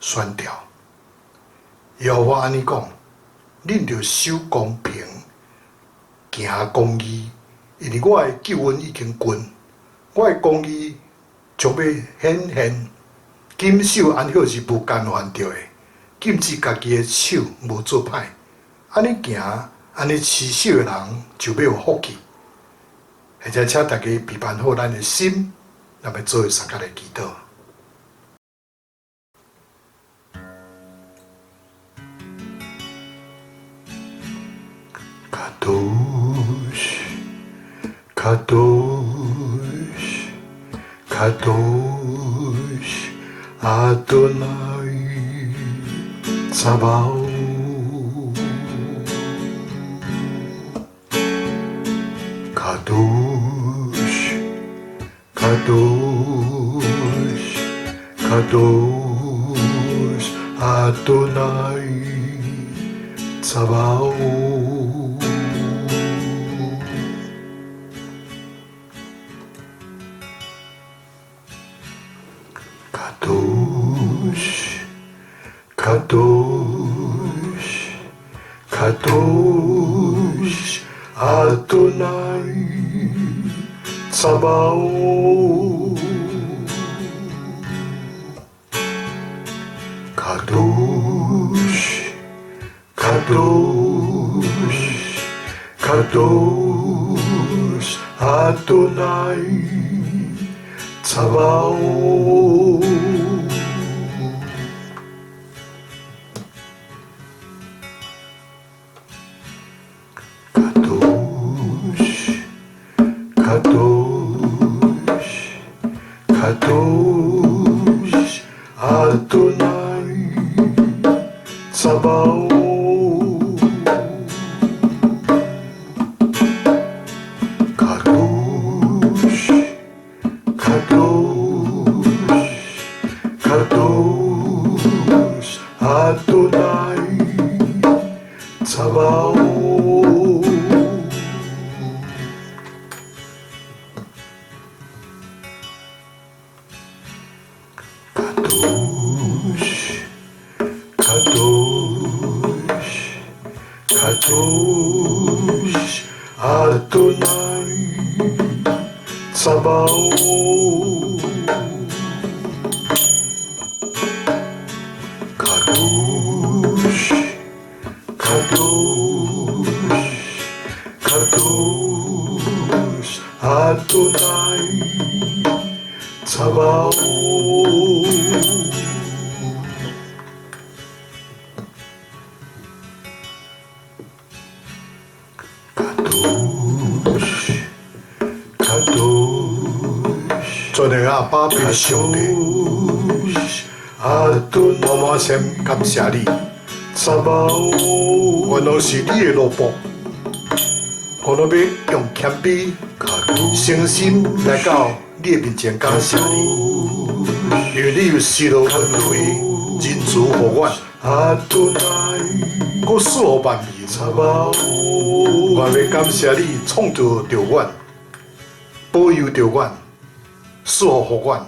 宣告，耶和華按呢講：恁著守公平，行公義，因為我的救恩已經近，我的公義將欲顯現。謹守安好是無干犯著的，禁止家己的手無做歹。按呢行，按呢持守的人就欲有福氣。現在請大家備辦好咱的心，咱欲做相共來祈禱。קדוש קדוש קדוש אדוני צבאות קדוש קדוש קדוש אדוני צבאות קדוש קדוש קדוש אדוני צבאות קדוש קדוש קדוש אדוני צבאות קדוש קדוש קדוש אדוני צבאות קדוש קדוש קדוש אדוני צבאות קדוש קדוש קדוש אדוני צבאות קדוש קדוש קדוש אדוני צבאות קדוש קדוש 尊敬的阿爸父上帝， אדוני 我滿心感謝你， צבאות 原來是你的奴僕，我攏欲用謙卑、誠心來到你的面前感謝你，因為你有施予恩惠、仁慈予阮， אדוני 閣賜予萬民。 צבאות 我欲感謝你創造著阮，保佑著阮，賜福予阮，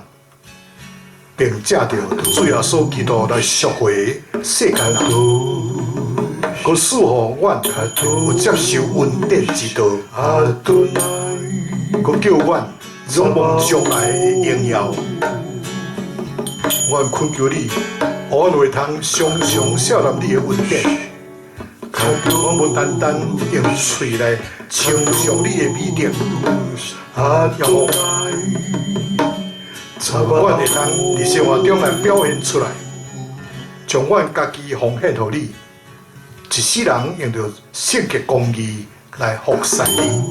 並藉著主耶穌基督來贖回世間人，閣賜予阮有接受恩典之道， אדוני 閣叫阮仰望將來的榮耀。阮懇求你，予阮會通常常數念你的恩典，阮無單單用喙來稱頌你的美德，也予阮會當佇生活中來表現出來，將阮家己奉獻予你，一世人用著聖潔公義來服侍你。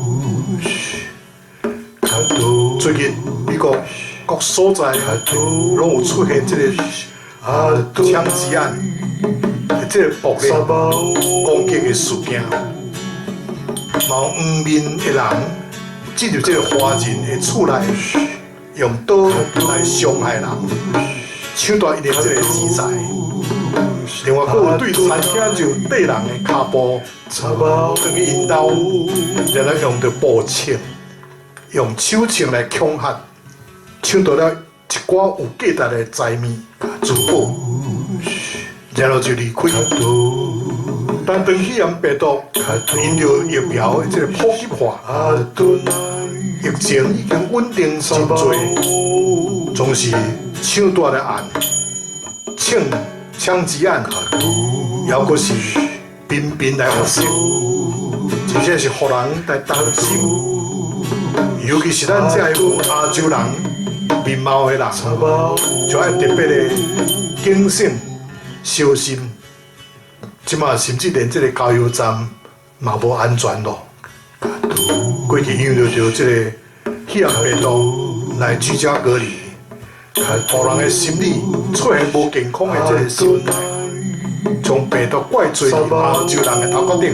最近美國各所在攏有出現這個槍擊案，這個暴力攻擊的事件，嘛有黃面的人進入這個華人的厝內，用刀來傷害人，搶奪𪜶的這個錢財。另外，閣有對餐廳就綴人的跤步，轉去𪜶兜，然後用著步槍，用手槍來恐嚇，搶奪了一寡有價值的財物、珠寶，然後就離開。但當肺炎病毒因著疫苗的這個普及化，疫情已經穩定真濟，總是搶奪的案、槍槍擊案，猶閣是頻頻來發生，真正是予人來擔心。尤其是咱這个有亞洲人面貌的人，就愛特別的警醒、小心。這馬甚至連這個加油站嘛無安全咯。過去因為著這個肺炎病毒來居家隔離，予人的心理出現無健康的這個心態，將病毒怪罪佇亞洲人的頭殼頂，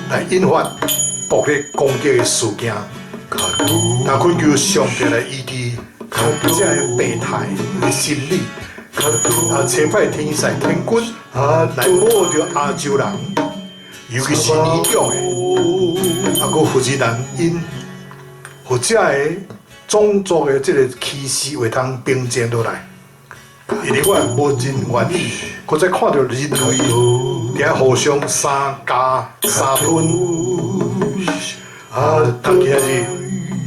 來引發暴力攻擊的事件。但懇求上帝來醫治這个病態的心理，啊，差派天使天軍來保護著亞洲人，尤其是年長的，啊，閣負責人𪜶，予這个種族的這個歧視會當平靜落來。因為我無真願意，閣再看著人類佇遐互相相咬相吞。啊，但今日，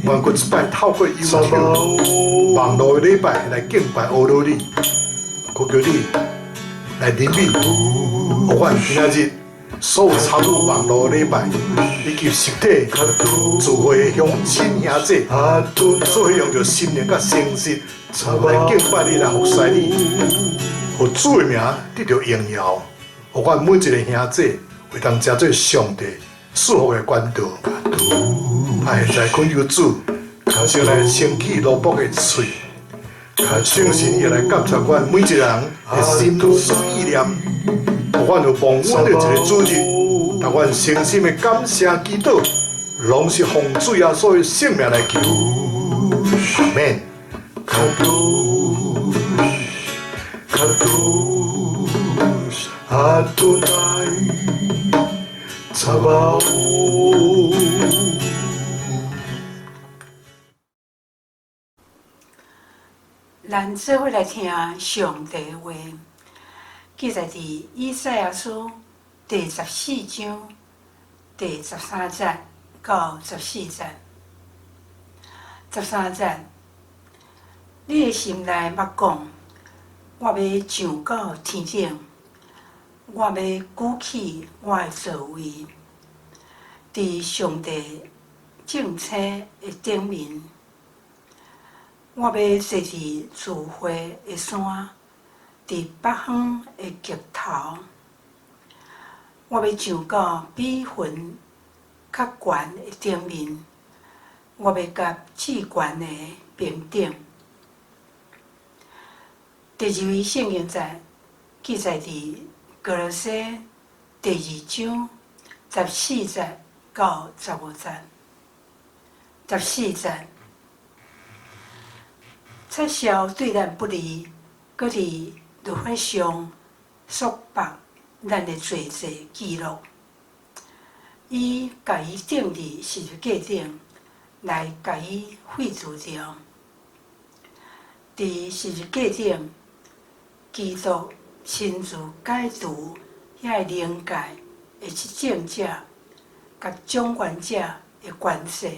阮閣一擺透過 YouTube 網路的禮拜來敬拜阿羅你，閣求你來憐憫，予阮今仔日所有參與網路的禮拜，以及實體聚會的鄉親兄弟，做伙用著心靈佮誠實來敬拜你，來服侍你，予主的名得著榮耀，予阮每一個兄弟會當成做上帝賜福的管道。啊，現在懇求主，先來清去奴僕的喙，聖神也來監察阮每一個人的心思意念，予阮有蒙恩的一個主日，但阮誠心的感謝祈禱，攏是奉主耶穌的聖名來求，阿們。咱做伙來聽上帝話，記載佇以賽亞書第14章第13節到14節。13節，你的心內捌講：我欲上到天頂，我欲舉起我的座位，佇上帝眾星的頂面。我欲坐佇聚會的山，佇北方的極頭。我欲上到比雲較懸的頂面，我欲佮至懸的平等。第二位聖經節記載佇歌羅西第2章14節到15節。14節，撤銷對咱不利，閣佇律法上束縛咱的罪債記錄，伊共伊釘佇十字架頂，來共伊廢除掉。佇十字架頂，基督親自解除遐個靈界的執政者佮掌權者的權勢。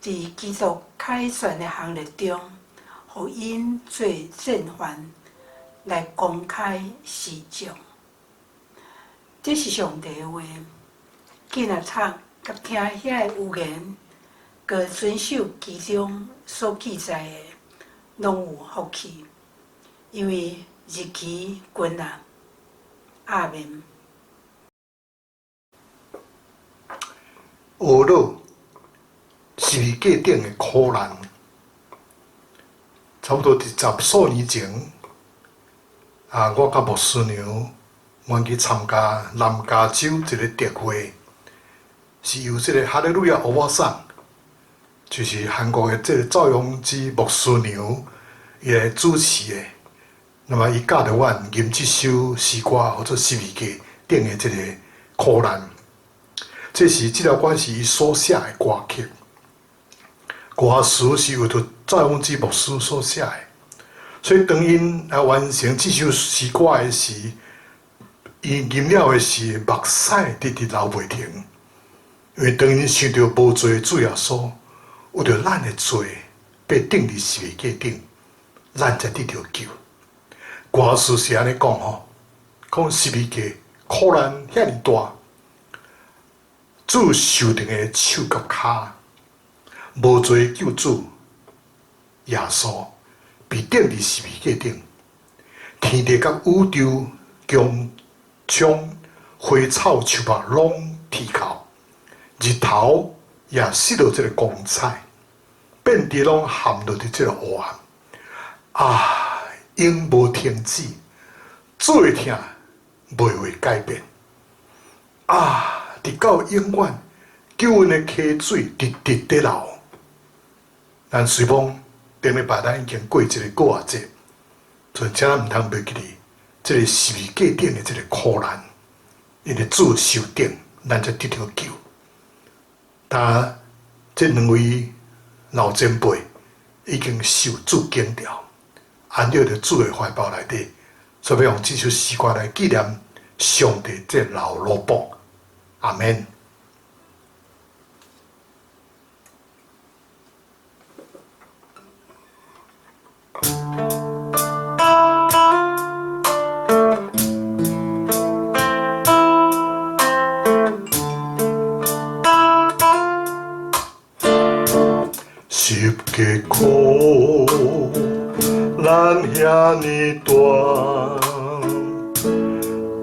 佇基督凱旋的行列中，予𪜶做戰犯來公開示眾。這是上帝的話，囝若讀佮聽遐个預言，閣遵守其中所記載的，攏有福氣，因為日期近啊。阿們。懊惱十字架頂的苦難，差不多佇十數年前，啊，我佮牧師娘，阮去參加南加州一个特會，是由這个哈利路亞歐巴桑，就是韓國的這个趙永基牧師娘伊來主持的。那麼伊教著阮吟這首詩歌，號做十字架頂的這个苦難。這是這條歌是伊所寫的歌曲，歌詞是由著趙永基牧師所寫的。所以當𪜶來完成這首詩歌的時，伊吟了的時，目屎直直流袂停。因為當𪜶想著無罪的主耶穌，為著咱的罪被釘佇十字架頂，咱才得著救。歌詞是按呢講吼，講十字架苦難遐爾大。主受定的手佮跤，無罪救主耶穌被釘佇十字架頂，天地佮宇宙穹蒼花草樹木攏啼哭，日頭也失落這个光彩，遍地攏陷落佇這个黑暗。啊，永無停止，主的疼袂會改變。啊！直到永遠，救恩的溪水直直佇流。咱雖罔頂禮拜咱已經過一个過活節，所以請咱毋通袂記得這个十字架頂的這个苦難，因為主受釘，咱才得著救。但這兩位老前輩已經受主揀召，安息佇主的懷抱內底，所以欲用這首詩歌來紀念上帝這老蘿蔔。阿們。十架苦難遐爾大，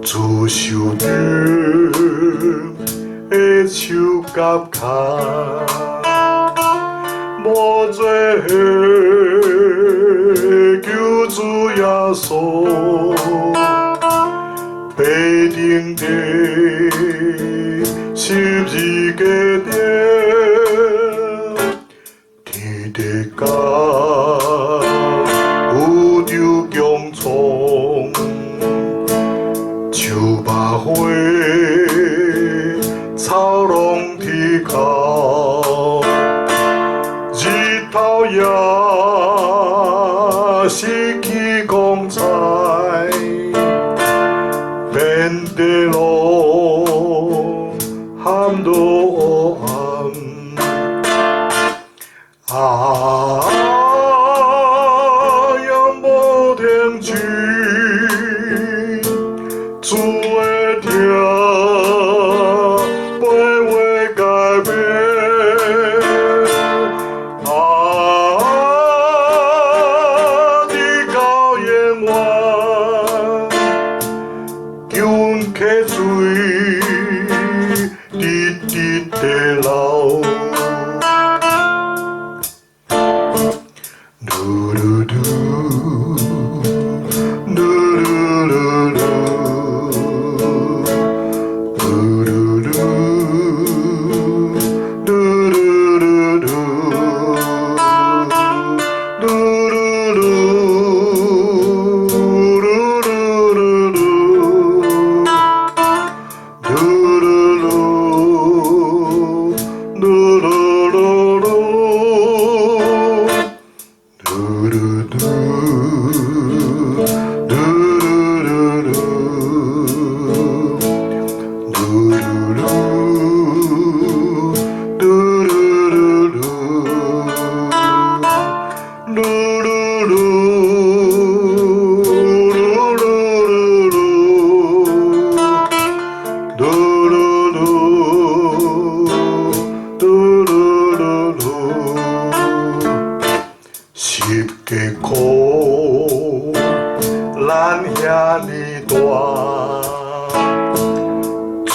主受釘的手佮跤，無罪的救主耶穌，被釘佇十字架頂，天地佮宇宙穹蒼，樹木花草攏啼哭，日頭也失去光彩，遍地攏陷落黑暗。啊，永無停止，主的疼袂會改變。啊，直到永遠，救恩溪水直直地流。嚕嚕嚕，嚕嚕嚕嚕，嚕嚕嚕，嚕嚕嚕，嚕嚕嚕，嚕嚕嚕，嚕嚕嚕嚕嚕。噜噜噜，噜噜噜，噜噜噜，噜噜噜，噜噜噜，噜噜噜，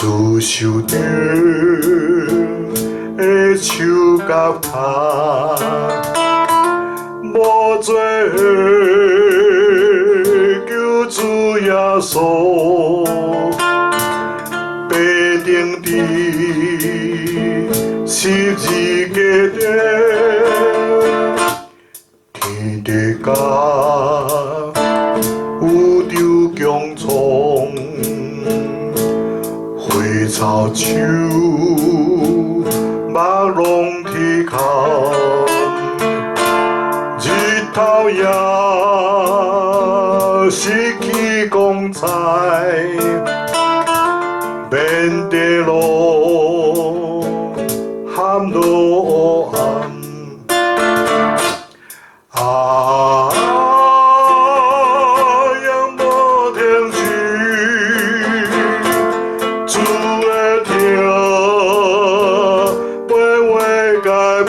主受钉的手佮跤，无罪的救主耶稣，被钉伫十字架顶，天地間宇宙強創，花草樹木攏天空，日頭也失去光彩，遍地攏含落黑暗。啊，永無停止，主的疼袂會改變。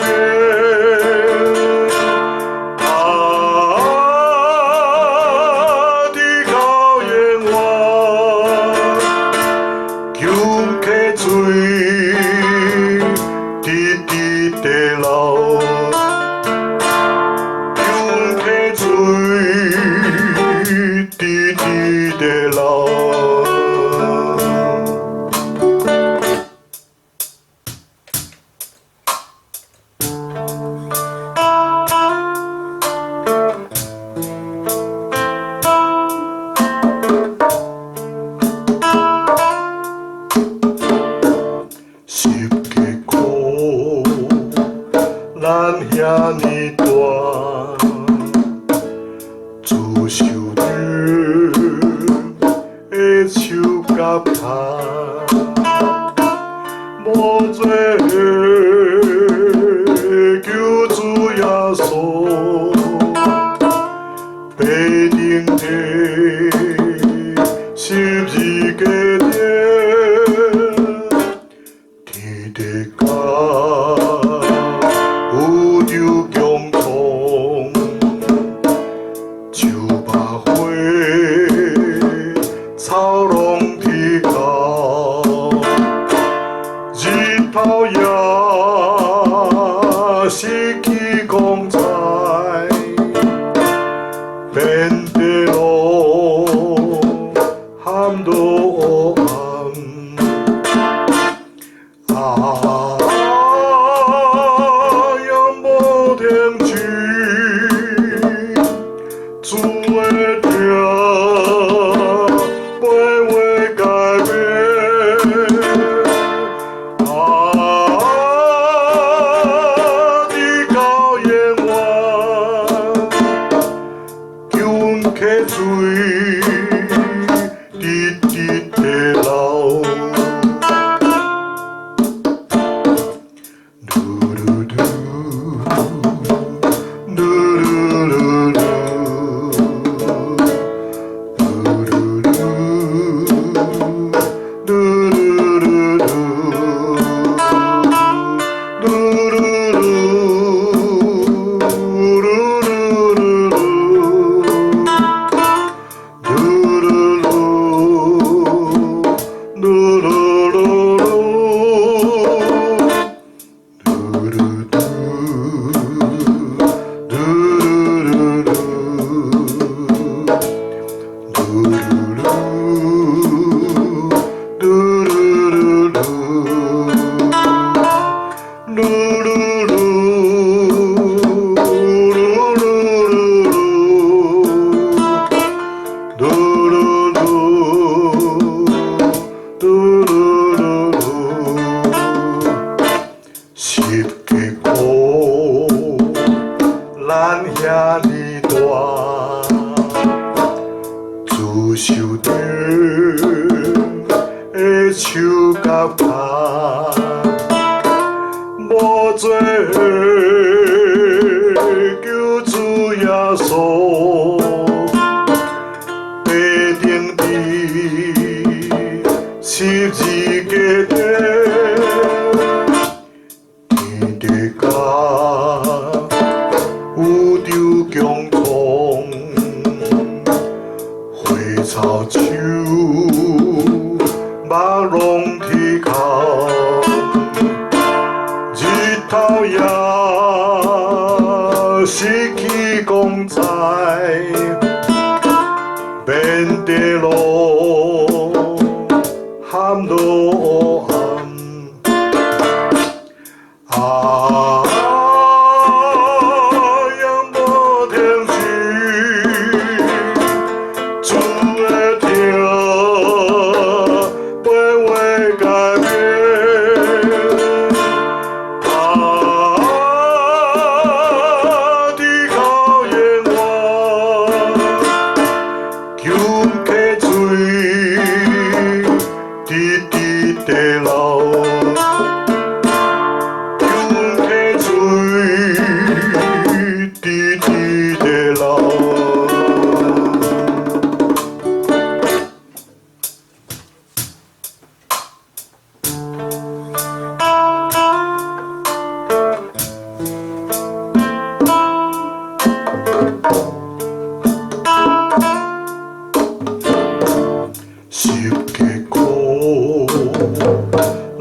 啊，直到永遠，救恩溪水直直地流。救恩溪水直直地流。十架苦难遐呢大，主受钉的手佮跤，無罪的救主耶穌，被釘伫十字架頂，天地間宇宙強創，樹木花草攏天空，日頭也失去光彩，遍地攏含落黑暗。啊，永無停止，主的疼袂會改變。啊，直到永遠，救恩溪水直直地流。嘟噜嘟，嘟噜噜噜，嘟噜噜，嘟噜噜噜，嘟噜噜，噜噜噜噜，嘟噜噜，噜噜噜噜。嘟噜嘟，嘟噜噜，嘟噜噜，嘟噜噜，噜噜噜，噜噜噜，嘟噜噜，嘟噜噜。十架苦难遐呢大，主受钉的手佮跤，無罪的救主耶穌，被釘伫十字架頂，天地間宇宙強創，花草樹木攏天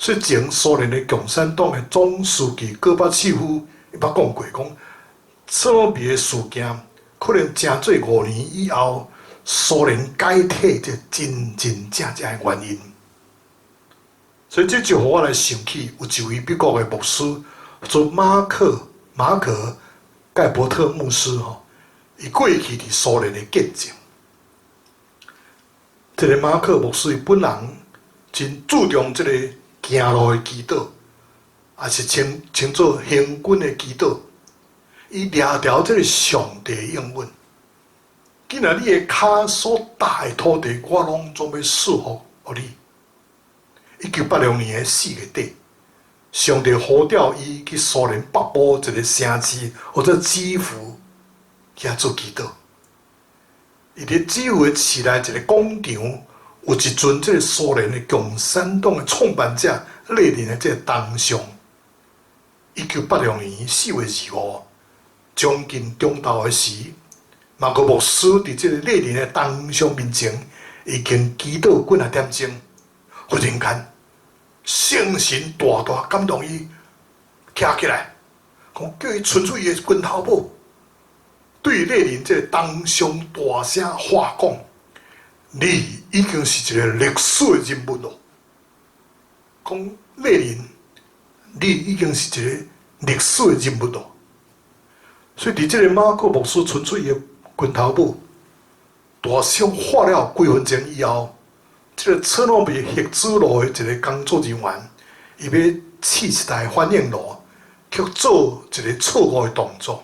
所以前蘇聯的共產黨的總書記戈巴契夫伊捌講過，講車諾比的事件可能成做5年以後蘇聯解體這真真正正的原因。所以這就予我來想起，有一位美國的牧師做馬可蓋伯特牧師吼，伊過去佇蘇聯的見證。這个馬克牧師伊本人真注重這个行路的祈禱，也是稱做行軍的祈禱。伊掠著這个上帝應允，既然你的跤所踏的土地，我攏總欲賜福予你。1986年的4月底，上帝呼召伊去蘇聯北部一个城市，號做基輔，去遐做祈禱。伊佇基輔的市內一个廣場，有一尊這个蘇聯的共產黨的創辦者列寧的這个銅像。1986年4月25，將近中晝的時，馬克牧師佇這个列寧的銅像面前，已經祈禱幾若點鐘，忽然間，聖神大大感動伊，徛起來，講叫伊伸出伊的拳頭拇，對列寧這個銅像大聲喊講：你已經是一个歷史的人物囉。講列寧，你已經是一个歷史的人物囉。所以，佇這个馬克牧師伸出伊的拳頭拇，大聲喊了幾分鐘以後，這个車諾比核子爐的一个工作人員，伊欲試一台反應爐，卻做一个錯誤的動作。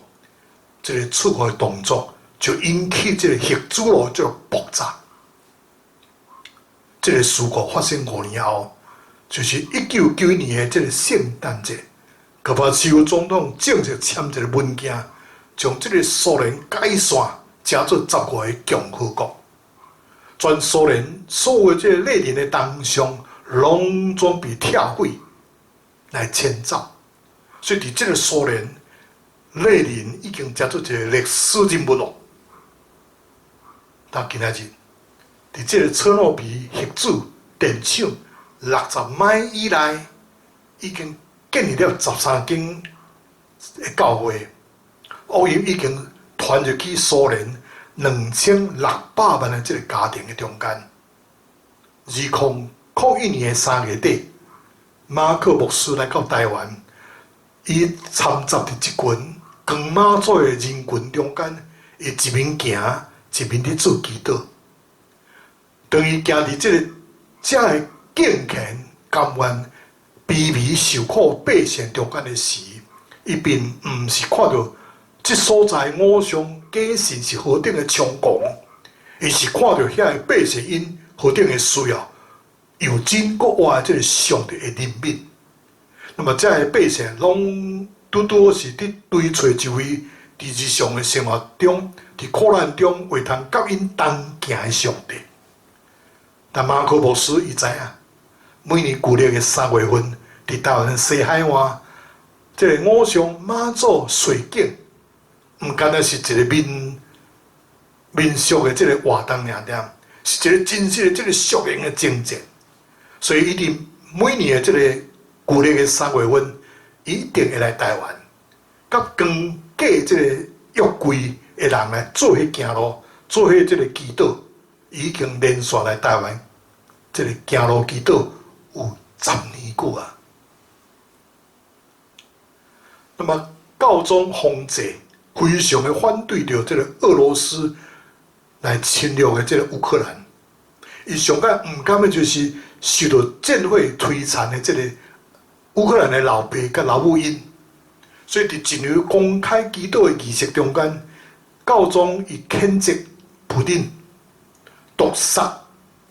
這个錯誤的動作就引起這个核子爐這个爆炸。這个事故發生5年後，就是1991年的這个聖誕節，戈巴契夫總統正式簽一个文件，將這个蘇聯解散，成做15个共和國。全蘇聯所有這个列寧的銅像，攏總被拆毀來遷走。所以，佇這个蘇聯，列寧已經成做一个歷史人物囉。但今仔日，佇這个車諾比核子電廠60邁以內，已經建立了13間的教會，福音已經傳入去蘇聯2600萬的這个家庭的中間。2001年的3月底，馬克牧師來到台灣，伊摻雜佇一群扛媽祖的人群中間，伊一面行一面佇做祈禱。當伊行佇這个遮的敬虔、甘願、卑微受苦百姓中間的時，伊並毋是看著這所在偶像假神是何等的猖狂，伊是看著遐个百姓𪜶何等的需要，又真閣活的這个上帝的憐憫。那麼，這个百姓攏拄拄是佇追揣一位佇日常的生活中，佇苦難中會通佮𪜶同行的上帝。但馬可牧師伊知影，每年舊曆的3月份，佇台灣西海岸，這个偶像媽祖水景，毋干焦是一个民俗的這个活動爾爾，是一个真實的這个屬靈的征戰。所以，伊佇每年的這个舊曆的3月份，伊一定會來台灣，佮扛過這个約櫃的人來做伙行路，做伙這个祈禱。伊已經連續來台灣，這个行路祈禱有10年久啊。那麼教宗方濟非常的反對著這个俄羅斯來侵略的這个烏克蘭，伊上蓋毋甘的就是受到戰火摧殘的這个烏克蘭的老爸佮老母𪜶，所以佇一場公開祈禱的儀式中間，教宗伊譴責普丁毒殺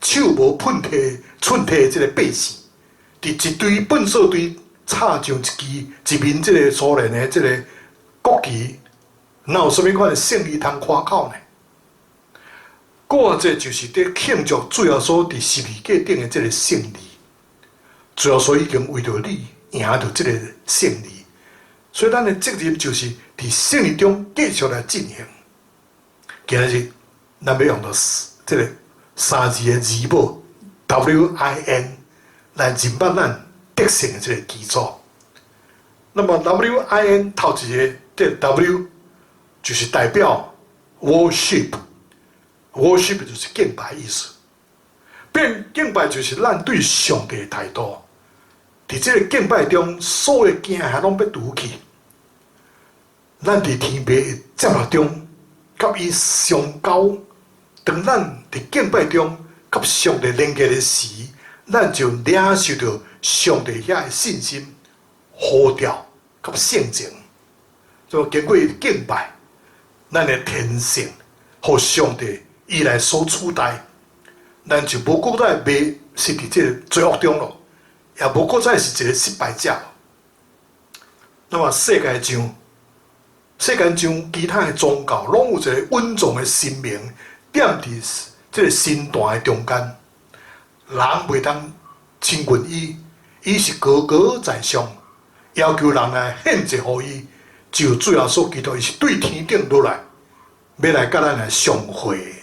手無寸鐵寸鐵的這个百姓，佇一堆糞掃堆插上一支一面這个蘇聯的這个國旗，哪有啥物款的勝利通誇口呢？過節就是佇慶祝主耶穌佇十字架頂的這个勝利，主耶穌已經為著你贏著這个勝利，所以咱的責任就是佇勝利中繼續來進行。今仔日咱欲用著這个三字的字母 W I N 來認捌咱得勝的這个基礎。那麼 W I N 頭一个這个 W 就是代表 worship，worship 就是敬拜意思。變敬拜就是咱對上帝的態度。佇這个敬拜中，所有的驚嚇攏欲除去。咱佇天父的接納中，佮伊相交。當咱佇敬拜中佮上帝連結的時，咱就領受著上帝遐的信心、呼召佮聖情。就經過敬拜，咱的天性予上帝伊來所取代，咱就無閣再迷失佇這个罪惡中咯，也無閣再是一个失敗者。那麼世界上，世間上其他的宗教，攏有一个隱藏的神明，踮佇這个神壇的中間，人袂當親近伊，伊是高高在上，要求人來獻祭予伊。只有主耶穌基督，伊是對天頂落來，欲來佮咱來相會。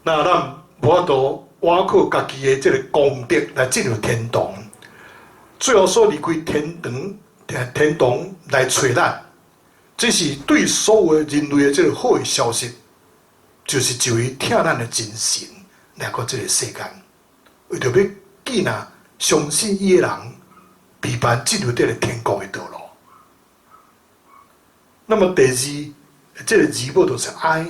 那咱無法度倚靠家己的這个功德來進入天堂。主耶穌離開天堂，天堂來揣咱，這是對所有人類的這个好的消息，就是一位疼咱的真神來到這个世間，為著欲見若相信伊的人，備辦進入這个天國的道路。那麼第二，這个字母就是 I，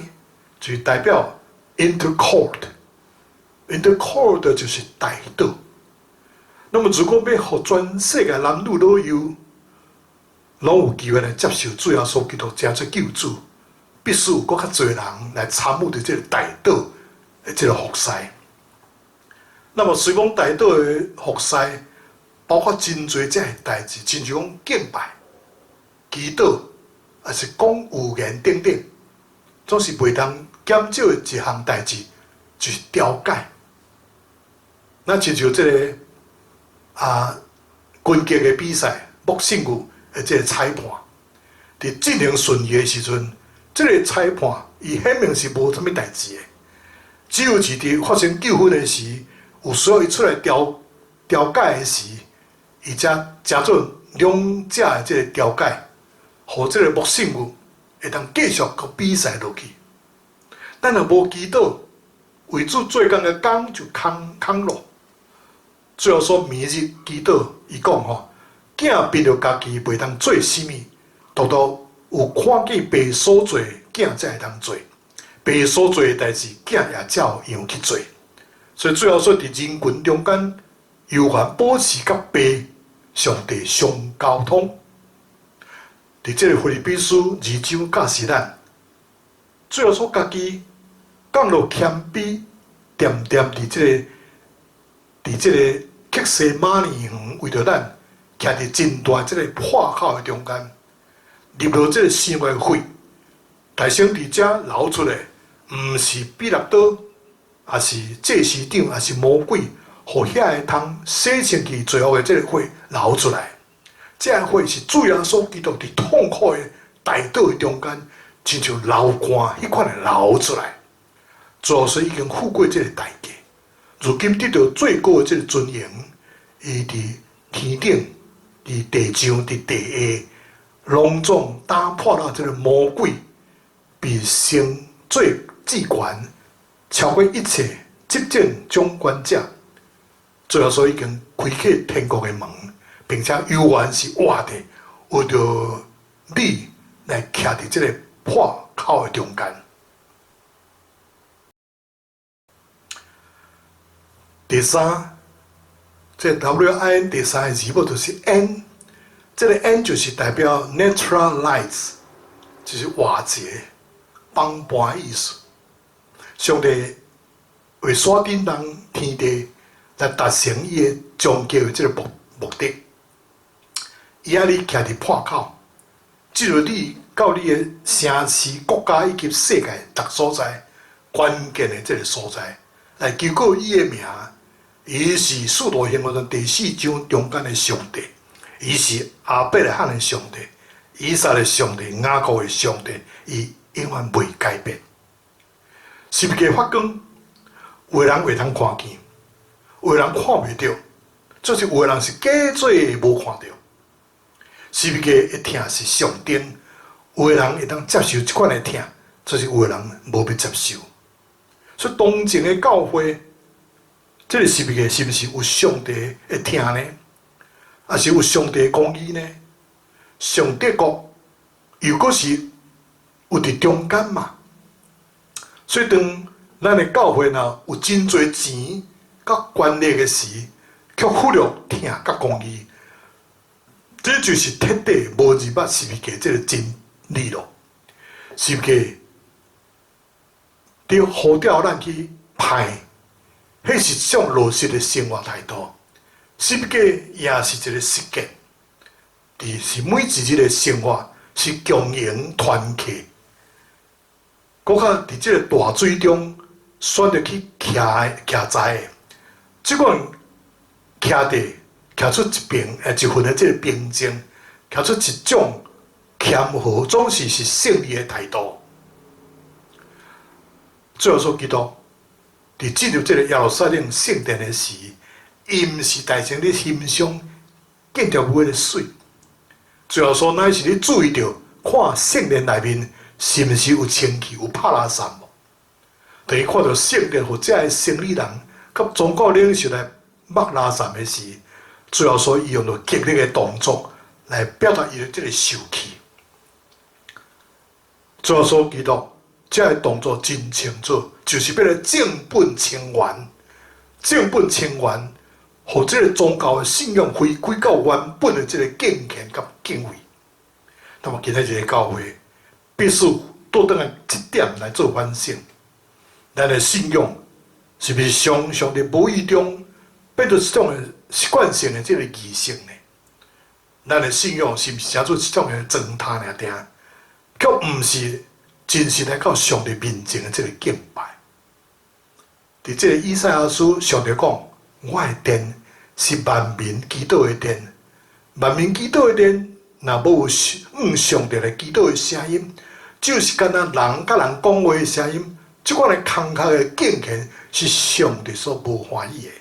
就是代表 intercede，intercede 就是代禱。那麼如果欲予全世界男女老幼，攏有機會來接受主耶穌基督成做救主，必須有閣較濟人來參與佇這个代禱的這个服侍。那麼雖講代禱的服侍，包括真濟這个代誌，親像講敬拜、祈禱，抑是講預言等等，總是袂當減少的一項代誌，就是調解。那親像這个拳擊的比賽，搏勝負的這个裁判，佇進行順序的時陣，這个裁判伊顯明是無啥物代誌的，只有是佇發生糾紛的時，有需要伊出來調解的時，伊才成做兩者的這个調解，予這个搏勝負會當繼續閣比賽落去。咱若無祈禱，為主做工的工就空空落。主耶穌明日祈禱，伊講吼，囝憑著家己袂當做啥物，獨獨有看見爸所做，囝才會當做。爸所做的代誌，囝也照樣去做。所以主耶穌佇人群中間，猶原保持佮爸上帝相溝通。佇這个腓立比書二章教示咱，主耶穌家己降落謙卑，恬恬佇這个客西馬尼園，為著咱徛佇真大這个破口的中間，入落這个生活的血，代先佇遮流出來，毋是彼拉多，抑是祭司長，抑是魔鬼，予遐个通洗清去罪惡的這个血流出來。這个血是主耶穌基督佇痛苦的代禱的中間，親像流汗彼款的流出來。主耶穌已經付過這个代價，如今得著最高的這个尊榮，伊佇天頂、佇地上、佇地下，攏總打破了這个魔鬼，被升做至懸，超過一切執政掌權者。主耶穌已經開啟天國的門，並且猶原是活的，為著你來徛佇這个破口的中間。第三，這 W I N 第三个字母就是 N，這个 N 就是代表 neutralize，就是瓦解、幫盤的意思。上帝為山頂人天地來達成伊的終極的這个目的，伊愛你徛佇破口，進入你到你的城市、國家以及世界逐所在關鍵的這个所在，來求告伊的名。伊是使徒行傳第四章中間的上帝，伊是亞伯拉罕的上帝，以撒的上帝，雅各的上帝，伊永遠袂改變。十字架發光，有的人會當看見，有的人看袂著，就是有的人是假做無看著。十字架的疼是象徵，有的人會當接受這款的疼，就是有的人無欲接受。所以當前的教會，這個十字架是毋是有上帝的疼呢？抑是有上帝的公義呢？上帝國又閣是有佇中間嘛？所以當咱的教會若有真濟錢佮權力的時，卻忽略疼佮公義，這就是徹底無認捌十字架這個真理咯。十字架佇呼召咱去歹，彼是一種落實的生活態度。十字架也是一個實踐，佇是每一日的生活是共贏團契。閣較佇這個大水中選擇去徛徛在的，這款徛地徛出一平一份的這個平靜，徛出一種謙和，總是是勝利的態度。主耶穌基督佇進入這個耶路撒冷聖殿的時，伊毋是大聲咧欣賞建築物的媠，主耶穌乃是咧注意著看聖殿內面是毋是有清氣、有拍垃圾無？當伊看著聖殿予遮的生理人佮宗教領袖來抹垃圾的時，主耶穌伊用著極力的動作來表達伊的這个受氣。主耶穌基督這个動作真清楚，就是欲來正本清源，正本清源，予這个宗教的信仰回歸到原本的這个敬虔佮敬畏。那麼今仔日的教會必須倒轉來這點來做反省。咱的信仰是毋是常常佇無意中變做一種的習慣性的這个儀式呢？咱的信仰是毋是成做一種的裝忒爾定，卻毋是真實來到上帝面前的這个敬拜？佇這个以賽亞書，上帝講：我的殿是萬民祈禱的殿，萬民祈禱的殿，若無有向上帝來祈禱的聲音，就是敢若人佮人講話的聲音。這款的空殼的敬虔是上帝所無歡喜的。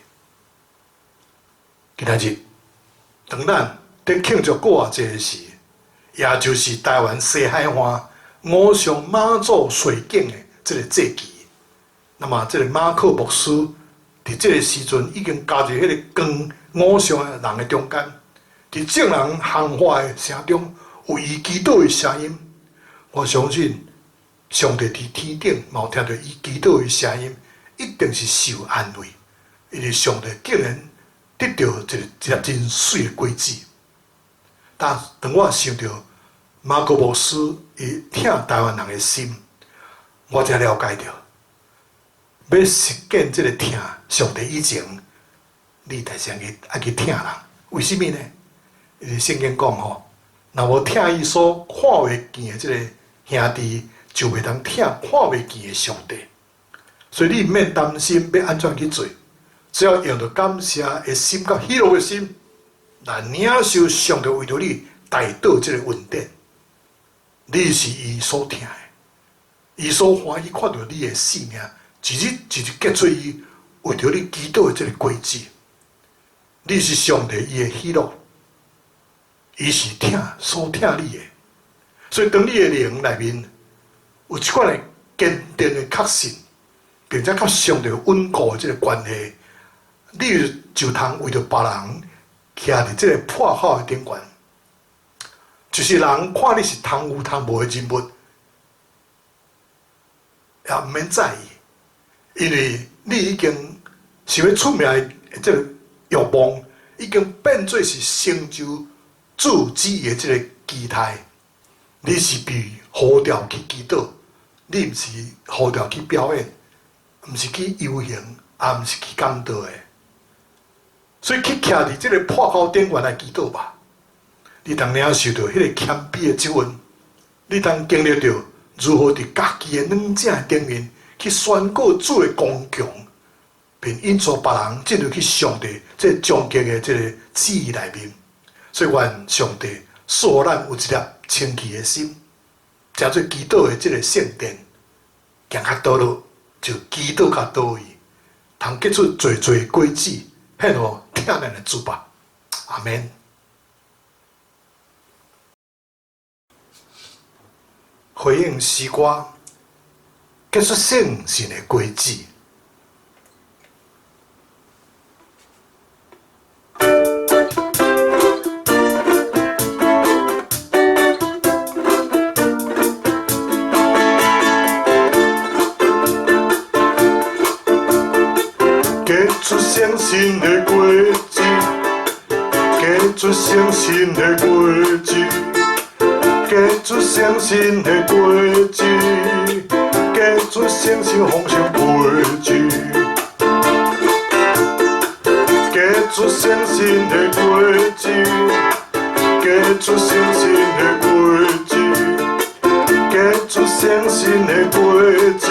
今仔日，當咱佇慶祝復活節時，也就是台灣西海岸五常媽祖水景的這个祭期，那麼這个馬可牧師佇這个時陣已經加入彼个光五常的人的中間，佇眾人喊話的聲中，有伊祈禱的聲音。我相信上帝佇天頂嘛有聽著伊祈禱的聲音，一定是受安慰，因為上帝竟然得著一个一粒真媠的果子。但當我想著馬可牧師伊疼台灣人的心，我才了解著，欲實踐這个疼上帝以前，你得先去愛去疼人。為啥物呢？因為聖經講吼，若無疼伊所看袂見的這个兄弟，就袂當疼看袂見的上帝。所以你毋免擔心欲按怎去做，只要用著感謝的心佮喜樂的心，來領受上帝為著你代禱這个恩典。你是伊所疼的，伊所歡喜看著你的性命，一日一日結出伊為著你祈禱的這个果子。你是上帝伊的喜樂，伊是疼所疼你的。所以當你的靈內面有這款的堅定的確信，並且佮上帝穩固的這个關係，你就通為著別人徛佇這个破口的頂懸。就是人看你是通有通無的人物，也毋免在意，因為你已經想欲出名的這个欲望，已經變做是成就主旨意的這个期待。你是被呼召去祈禱，你毋是呼召去表演，毋是去遊行，也毋是去講道的。所以去徛佇這个破口頂懸來祈禱吧。你通領受著彼个謙卑的質問，你通經歷著如何佇家己的軟正頂面去宣告主的剛強，並引導別人進入去上帝這個終極的這个旨意內面。所以願上帝賜予咱有一粒清氣的心，成做祈禱的這个聖殿，行較倒落就祈禱較倒位，通結出濟濟果子，献予疼咱的主吧。阿們。回應詩歌，結出聖神的果子。結出聖神的果子，結出聖神的果子，結出聖神的果子，結出聖神豐盛果子，結出聖神的果子，結出聖神的果子，結出聖神的果子，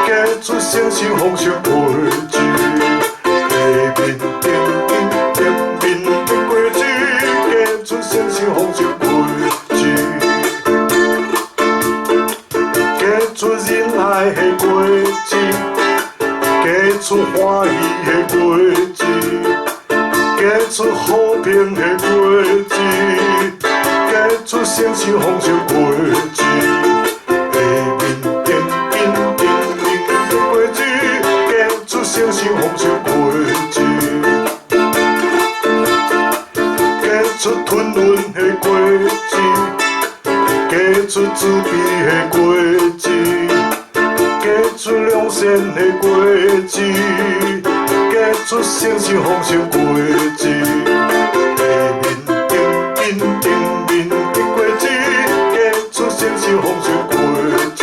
結出聖神豐盛果子。下面頂緊頂面的果子，結出聖神豐盛果子，結出仁愛的果子，結出歡喜的果子，結出和平的果子，結出聖神豐盛果子。下面頂緊頂面的果子，結出聖神豐盛果子，結出吞雲的果子，結出慈悲的果子，結出良善的果子，結出聖神豐盛果子。下面頂緊頂面的果子，結出聖神豐盛果子，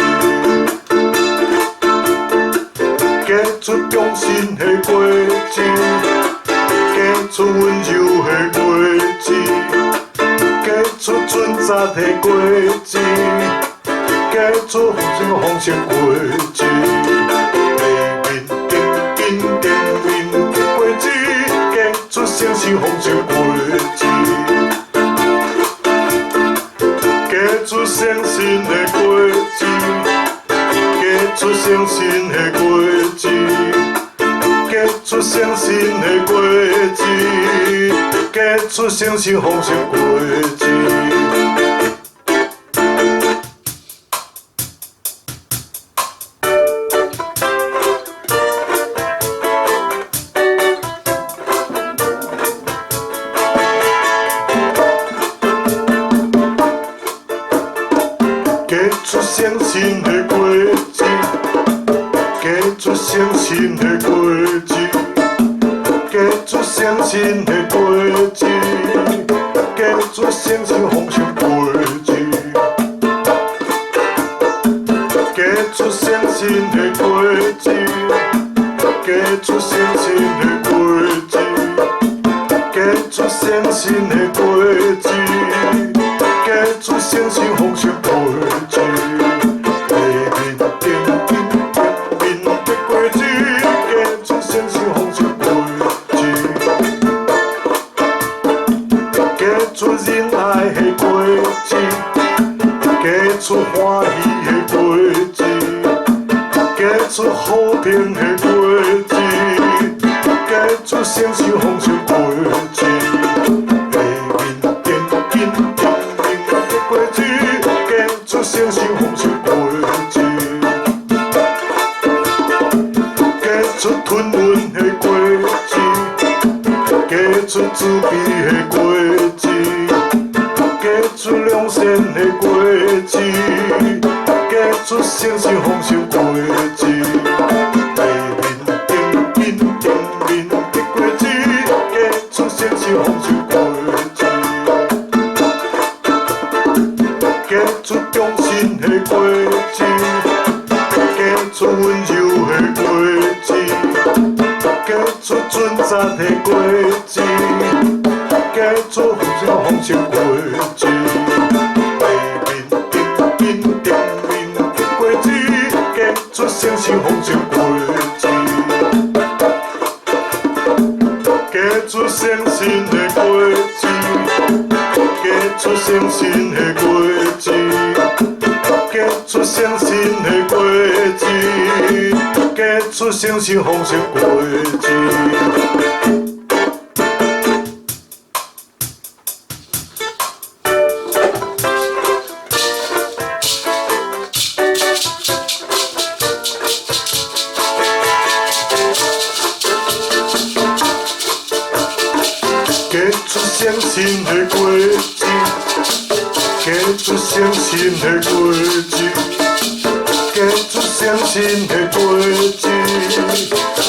結出忠心的果子，結出溫柔的果子，結出準則的果子，結出豐盛果子。下面頂緊頂面的果子，結出聖神豐盛果子，結出聖神的果子，結出聖神的果子，結出聖神的果子，結出聖神豐盛果子。結出聖神的果子，結出聖神的果子，結出聖神的果子，結出聖神豐盛果子，結出聖神的果子，結出聖神的果子，結出聖神的果子，結出聖神豐盛果子。下面頂緊頂面的果子，結出聖神豐盛果子，結出仁愛的果子，結出歡喜的果子，結出和平的果子，結出聖神豐盛果子。下面頂緊頂面的果子，結出聖神豐盛果子，結出吞雲的果子，結出慈悲的果子，結出良善的果子，結出聖神豐盛果子。下面頂緊頂面的果子，結出聖神豐盛果子，結出忠心的果子，結出溫柔的果子，結出準則的果子，結出豐盛果子。下面頂緊頂面的果子，結出聖神豐盛果子，結出聖神的果子，結出聖神的果子，結出聖神的果子，結出聖神豐盛果子。诚的果子，结出诚信的果子，结出诚信的果子，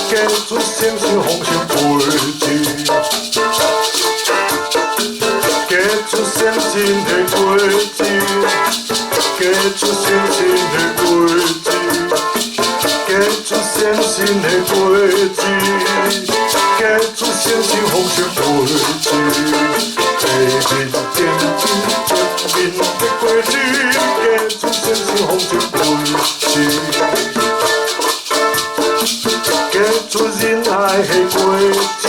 结出诚信丰收果子，结出诚信的果子，结出诚信的果子，结出诚信的果子，结出诚信丰收果子，地面坚坚坚面的果子，结出诚信丰收果子，结出仁爱的果子，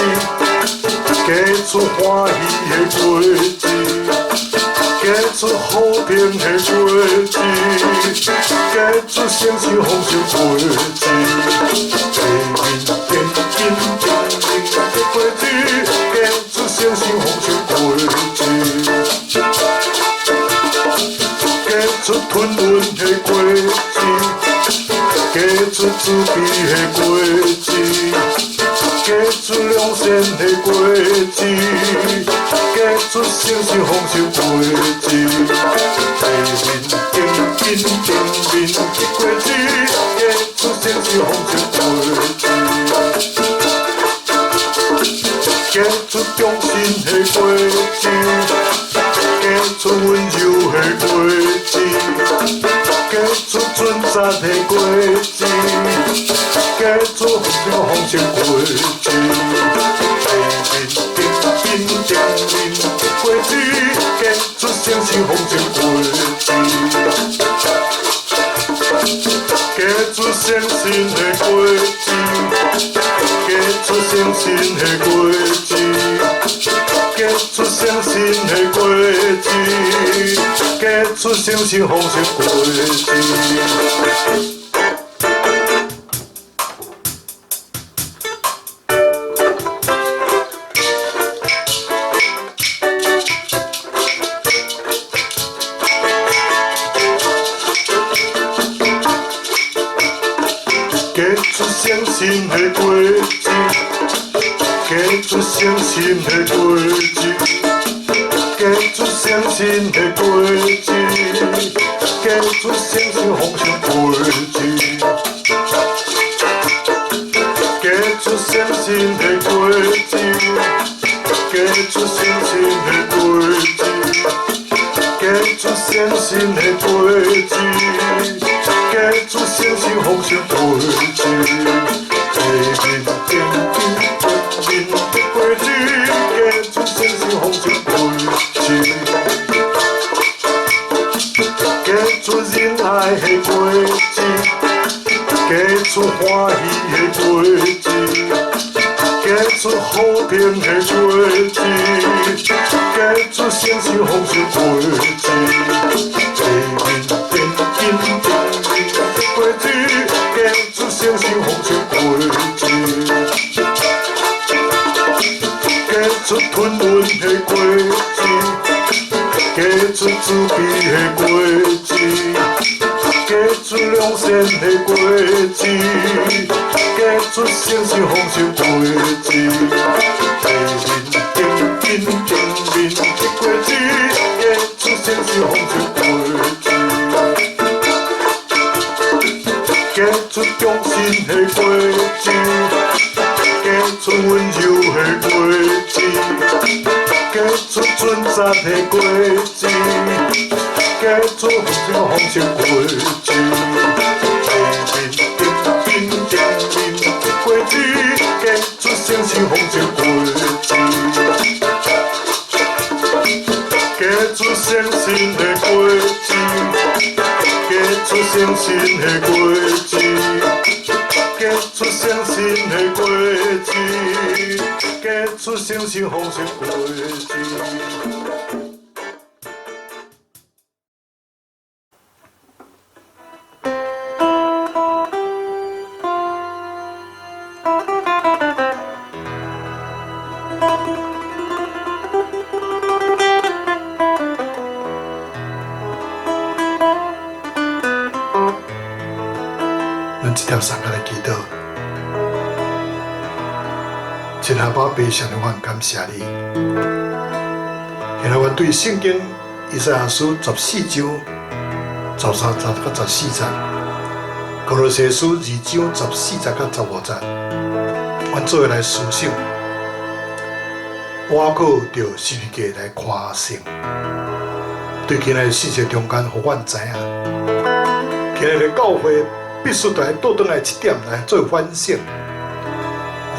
结出欢喜的果子，结出和平的果子，结出诚信丰收果子，地面坚坚坚面的果子，结出诚信丰收果子，结出吞云的果子，结出慈悲的果子，结出良善的果子，结出诚信丰收果子，地面坚坚坚面的果子，结出诚信丰收果子，结出忠心的果子，结出温柔的果子，结出准则的果子，结出丰收果子，地面坚坚坚面的果子，结出诚信丰收果子，结出诚信的果子，结出诚信的果子，结出诚信的果子，结出诚信丰收果子。结出诚信的果子，结出诚信的果子，结出诚信的果子，结出诚信丰收果子，结出诚信的果子，结出诚信的果子，结出诚信的果子，结出诚信丰收果子，地面坚坚坚面的果子，结出诚信丰收果子，结出仁爱的果子，结出欢喜的果子，结出和平的果子，结出诚信丰收果子，地面坚坚坚面的果子，结出诚信丰收果子，结出吞云的果子，结出慈悲的果子，结出良善的果子，结出诚信丰收果子，地面坚坚坚面的果子，结出诚信丰收果子，结出忠心的果子，结出温柔的果子，结出准则的果子，结出丰收果子，地面坚坚坚面的果子，结出诚信丰收果子，结出诚信的果子，结出诚信的果子，结出诚信的果子，结出诚信丰收果子。咱這條送來祈禱，親愛的爸，上帝，我感謝你，現在阮對聖經以賽亞書14章13節到14節，歌羅西書2章14節到15節，阮做伙來思想，倚靠著十字架來誇勝。對今日信息中間，予阮知影，今日的教會必須來倒轉來這點來做反省。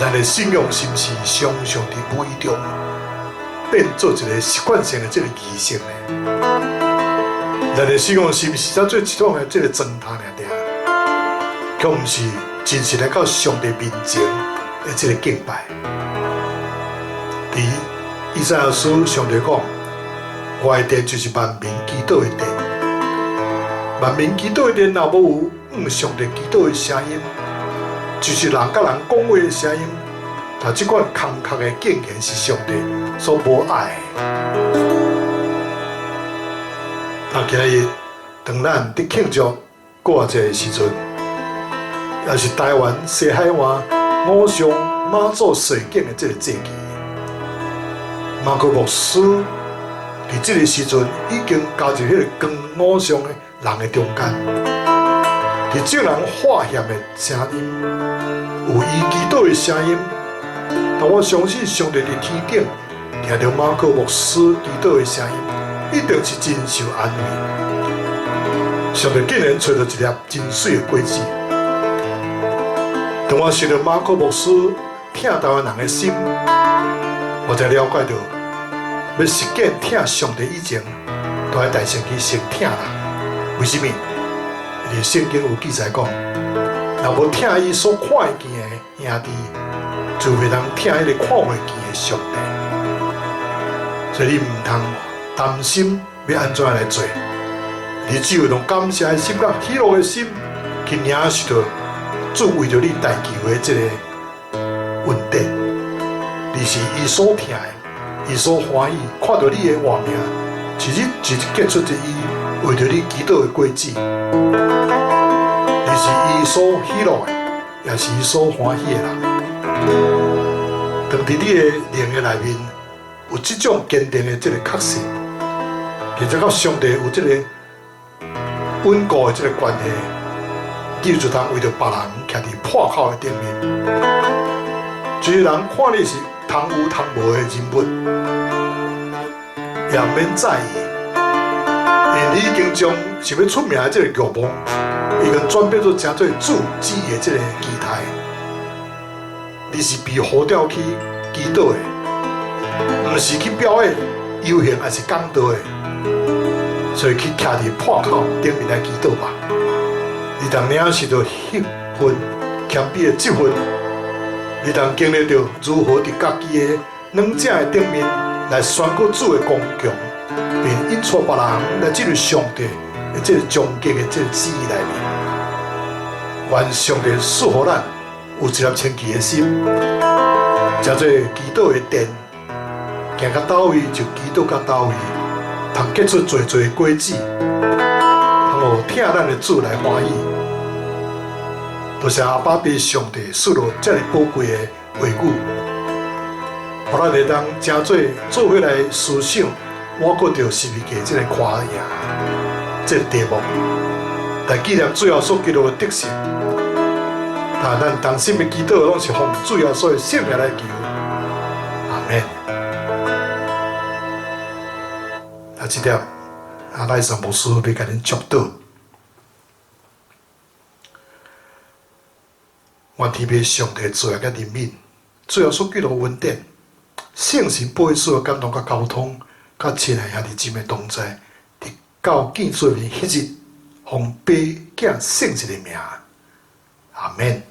咱的信仰是毋是常常佇無意中變做一個習慣性的這個儀式呢？咱的信仰是毋是只做一種的這個裝態爾爾，卻毋是真實來到上帝面前的這個敬拜？佇以賽亞書上帝講：我的殿就是萬民祈禱的殿，萬民祈禱的殿若無有向上帝祈禱的聲音，就是人佮人講話的聲音，但這款空殼的敬虔是上帝所無愛的。啊，今日當咱佇慶祝復活節的時陣，也是台灣西海岸五常媽祖示警的這個節期，馬可牧師佇這個時陣已經加入彼個扛五常的人的中間，佇眾人發現的聲音，有伊祈禱的聲音，但我相信上帝佇天頂聽著馬可牧師祈禱的聲音，一定是真受安慰。上帝竟然揣著一粒真媠的果子。當我想著馬可牧師疼台灣人的心，我才了解到，欲實踐疼上帝以前，都愛代先去先疼人。為啥物？因為聖經有記載講，若無疼伊所看會見的兄弟，就袂當疼彼个看袂見的上帝。所以你毋通擔心欲按怎來做，你只有用感謝的心、佮喜樂的心去領受著主為著你代求的這个恩典。你是伊所疼的，伊所歡喜，看著你的活命，一日一日結出一伊為著你祈禱的果子。你是伊所喜樂的，也是伊所歡喜的人。當佇你的靈的內面有這種堅定的這個確信，而且佮上帝有這個穩固的這個關係，你就通為著別人徛佇破口的頂面。這些人看你是通有通無的人物，也毋免在意，因為你已經將想欲出名的這個慾望，已經轉變做成做主旨的這個期待。你是被呼召去祈禱的，毋是去表演、遊行抑是講道的，所以去徛佇破口頂面來祈禱吧。你當領受著彼份謙卑的職分，你當經歷著如何佇家己的軟者的頂面來宣告主的剛強，並引帶別人來進入上帝的這個終極的這個旨意內面。願上帝賜予咱有一粒清氣的心，成做祈禱的殿，行到佗位就祈禱到佗位，通結出濟濟果子，通予疼咱的主來歡喜。多謝阿爸父上帝賜落遮爾寶貴的話語，予咱會當誠做做伙來思想，倚靠著十字架這个誇贏這个題目，來紀念主耶穌基督的得勝。但咱同心的祈禱，攏是奉主耶穌的聖名來求，阿們。啊，這點阿賴森牧師欲共恁祝禱。願天父上帝慈愛佮憐憫，主耶穌基督恩典，聖神保惠師的感動佮交通，佮親愛兄弟姊妹同在，直到見主面彼日，奉父子聖神的名，阿們。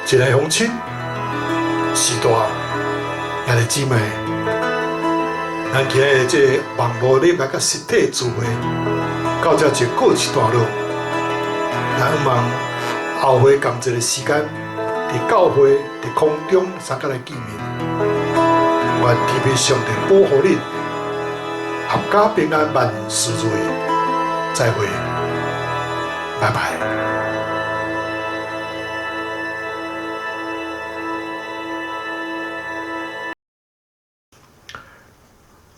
親愛鄉親、序大、兄弟姊妹，咱今日這个網路禮拜佮實體聚會到這就告一段落。咱向望後回仝一个時間，佇教會、佇空中相佮來見面。願天父上帝保護恁，闔家平安，萬事如意。再會，拜拜。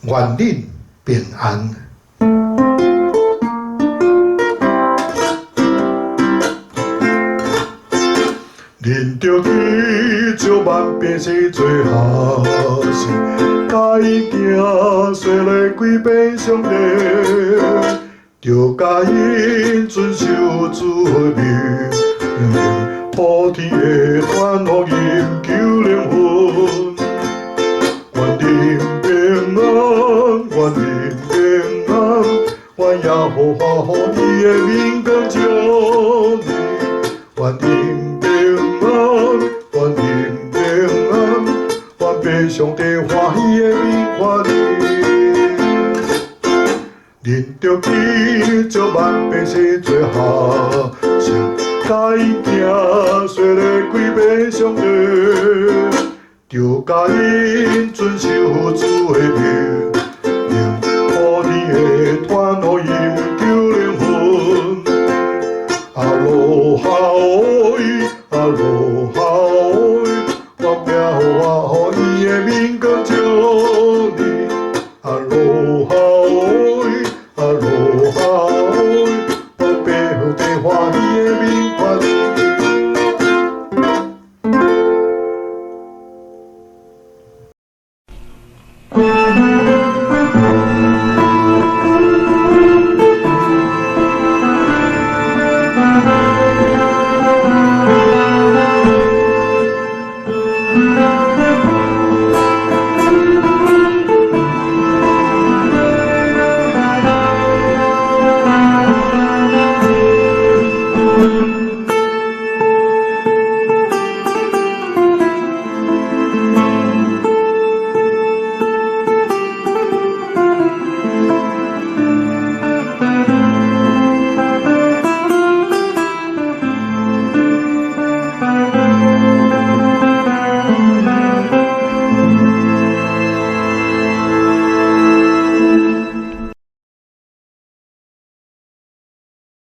願恁平安。恁著去召萬百姓做學生，共𪜶行洗禮歸予上帝，著共𪜶遵守主的命令，普天的傳福音救靈魂。願恁平安，願恁平安，願耶和華予伊的面光照你，願恁平安，願恁平安，願父上帝歡喜的面看你。恁著去召萬百姓做學生，共𪜶行洗禮歸予上帝，著共𪜶遵守主的命令，普天的傳福音救靈魂。阿羅哈烏伊，阿羅哈烏伊，願耶和華予